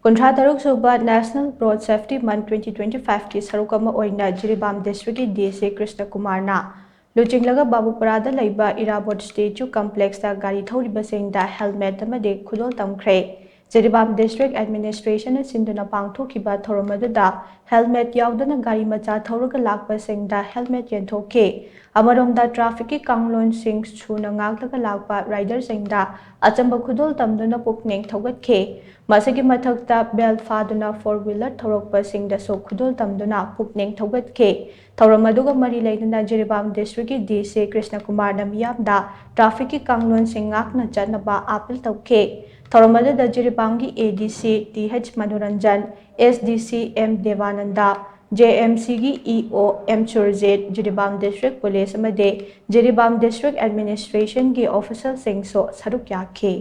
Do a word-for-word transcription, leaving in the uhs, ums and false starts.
ꯀꯨꯟꯊ꯭ꯔꯥ ꯇꯔꯨꯛ ꯁꯨꯕ National Road Safety Month twenty twenty five ꯀꯤ ꯁꯔꯨꯛ ꯑꯃ ꯑꯣꯏꯅ ꯖꯤꯔꯤꯕꯥꯝ ꯗꯤꯁꯇ꯭ꯔꯤꯛꯀꯤ ꯗꯤ ꯁꯤ ꯀ꯭ꯔꯤꯁꯅ ꯀꯨꯃꯥꯔꯅ ꯂꯨꯆꯤꯡꯂꯒ ꯕꯥꯕꯨꯄꯨꯔꯥꯗ ꯂꯩꯕ ꯏꯔꯥꯕꯣꯠ ꯁ꯭ꯇꯦꯆꯨ ꯀꯝꯄ꯭ꯂꯦꯛꯁꯇ ꯒꯥꯔꯤ ꯊꯧꯔꯤꯕꯁꯤꯡꯗ ꯍꯦꯜꯃꯦꯠ ꯑꯃꯗꯤ ꯈꯨꯗꯣꯜ ꯇꯝꯈ꯭ꯔꯦ꯫ ꯖꯤꯔꯤꯕꯥꯝ ꯗꯤꯁꯇ꯭ꯔꯤꯛ ꯑꯦꯗꯃꯤꯅꯤꯁꯇ꯭ꯔꯦꯁꯟꯅ ꯁꯤꯟꯗꯨꯅ ꯄꯥꯡꯊꯣꯛꯈꯤꯕ ꯊꯧꯔꯝ ꯑꯗꯨꯗ ꯍꯦꯜꯃꯦꯠ ꯌꯥꯎꯗꯅ ꯒꯥꯔꯤ ꯃꯆꯥ ꯊꯧꯔꯒ ꯂꯥꯛꯄꯁꯤꯡꯗ ꯍꯦꯜꯃꯦꯠ ꯌꯦꯟꯊꯣꯛꯈꯤ꯫ ꯑꯃꯔꯣꯝꯗ ꯇ꯭ꯔꯥꯐꯤꯛꯀꯤ ꯀꯥꯡꯂꯣꯟꯁꯤꯡ ꯁꯨꯅ ꯉꯥꯛꯂꯒ ꯂꯥꯛꯄ ꯔꯥꯏꯗꯔꯁꯤꯡꯗ ꯑꯆꯝꯕ ꯈꯨꯗꯣꯜ ꯇꯝꯗꯨꯅ ꯄꯨꯛꯅꯤꯡ ꯊꯧꯒꯠꯈꯤ꯫ ꯃꯁꯤꯒꯤ ꯃꯊꯛꯇ ꯕꯦꯜ ꯐꯥꯗꯨꯅ ꯐꯣꯔ ꯋꯤꯂꯔ ꯊꯧꯔꯛꯄꯁꯤꯡꯗꯁꯨ ꯈꯨꯗꯣꯜ ꯇꯝꯗꯨꯅ ꯄꯨꯛꯅꯤꯡ ꯊꯧꯒꯠꯈꯤ꯫ ꯊꯧꯔꯝ ꯑꯗꯨꯒ ꯃꯔꯤ ꯂꯩꯅꯅ ꯖꯤꯔꯤꯕꯥꯝ ꯗꯤꯁꯇ꯭ꯔꯤꯛꯀꯤ ꯗꯤ ꯁꯤ ꯀ꯭ꯔꯤꯁꯅ ꯀꯨꯃꯥꯔꯅ ꯃꯤꯌꯥꯝꯗ ꯇ꯭ꯔꯥꯐꯤꯛꯀꯤ ꯀꯥꯡꯂꯣꯟꯁꯤꯡ ꯉꯥꯛꯅ ꯆꯠꯅꯕ ꯑꯥꯄꯤꯜ ꯇꯧꯈꯤ꯫ ꯊꯧꯔꯝ ꯑꯗꯨꯗ ꯖꯤꯔꯤꯕꯥꯝꯒꯤ ꯑꯦ ꯗꯤ C T H Manoranjan, S D ꯁꯤ ꯑꯦꯝ ꯗꯦꯕꯥꯅꯟꯗ, ꯖꯦ ꯑꯦꯝ ꯁꯤꯒꯤ ꯏ ꯑꯣ M Surjit, Jiribam district police ꯑꯃꯗꯤ ꯖꯤꯔꯤꯕꯥꯝ ꯗꯤꯁꯇ꯭ꯔꯤꯛ ꯑꯦꯗꯃꯤꯅꯤꯁꯇ꯭ꯔꯦꯁꯟꯒꯤ ꯑꯣꯐꯤꯁꯤꯌꯦꯜꯁꯤꯡꯁꯨ ꯁꯔꯨꯛ ꯌꯥꯈꯤ꯫